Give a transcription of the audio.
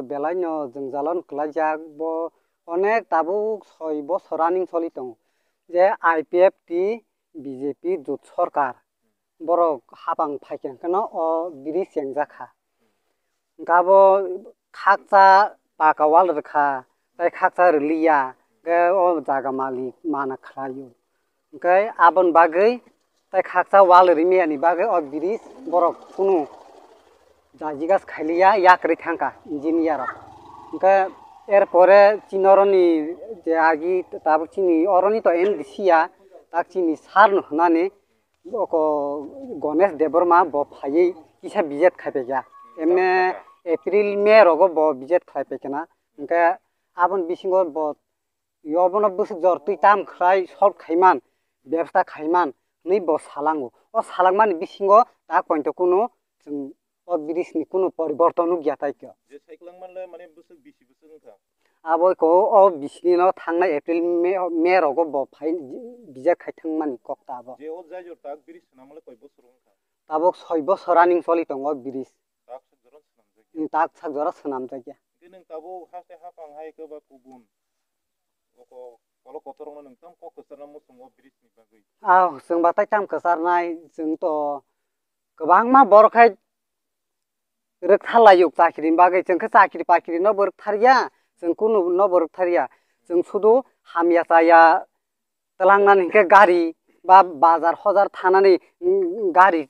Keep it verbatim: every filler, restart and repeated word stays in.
Belaino jwngjalon kwlaijak, bo onek tabuk soi bosor running choli tongo. Je I P F T, B J P jut sorkar, borok hapang phaikha hwnkhe no o bridge chengjak kha. Hwnkhe abo khaksa paka wall rwkha, tei khaksa rwliya, hwnkhe o jaga malik mana khlaio. Hwnkhe aboni bagwi tei khaksa wall rimani bagwi o bridge borok kunu jajigas khailiya, yakrwi thangkha engineer rok. Hwnkhe er pore chini oroni je agi tabuk chini oroni to M D C ya, tak chini sir no hwnani oko Ganesh Debbarma bo phaiwi kisa visit khai paikha. Emne April, May rogo bo visit khlai paikha na. Hwnkhe aboni bisingo bo obono bwswk jor twi tam khlai solve khaiman, bebostha khaiman hwnwi bo salango. O salangmani bisingo ta pointo kunu chwng o bridge ni kunu poriborton nukya tai khe. Je cycling manle mane bwswk bisi bwswk wngkha. Abo ko o bisini no thangnai April, May, May rogo bo phai visit khai thangmani kok ta abo. Je o jai jor tak bridge swnamle koi bosor wngkha. Tabuk soi bosor running choli tongo bridge. Tak sak jora swnamjak ya. Hmm, tak sak jora swnamjak ya. Hwnkhe nwng tabuk haste hapang hai khe ba kubun oko kolok kotor rokno nwng tamo kok kwcharna muchungo bridge ni bagwi. Ah, chwng ba tai tam kwcharnai, chwng to kwbangma borok hai rwktharlaio chakri ni bagwi, chwng khe chakri pakri no bo rwktharya, chwng kunu no bo rwktharya, chwng sudu hamya chaya twlangnani hwnkhe gari ba bazar hojar thanani, mm, gari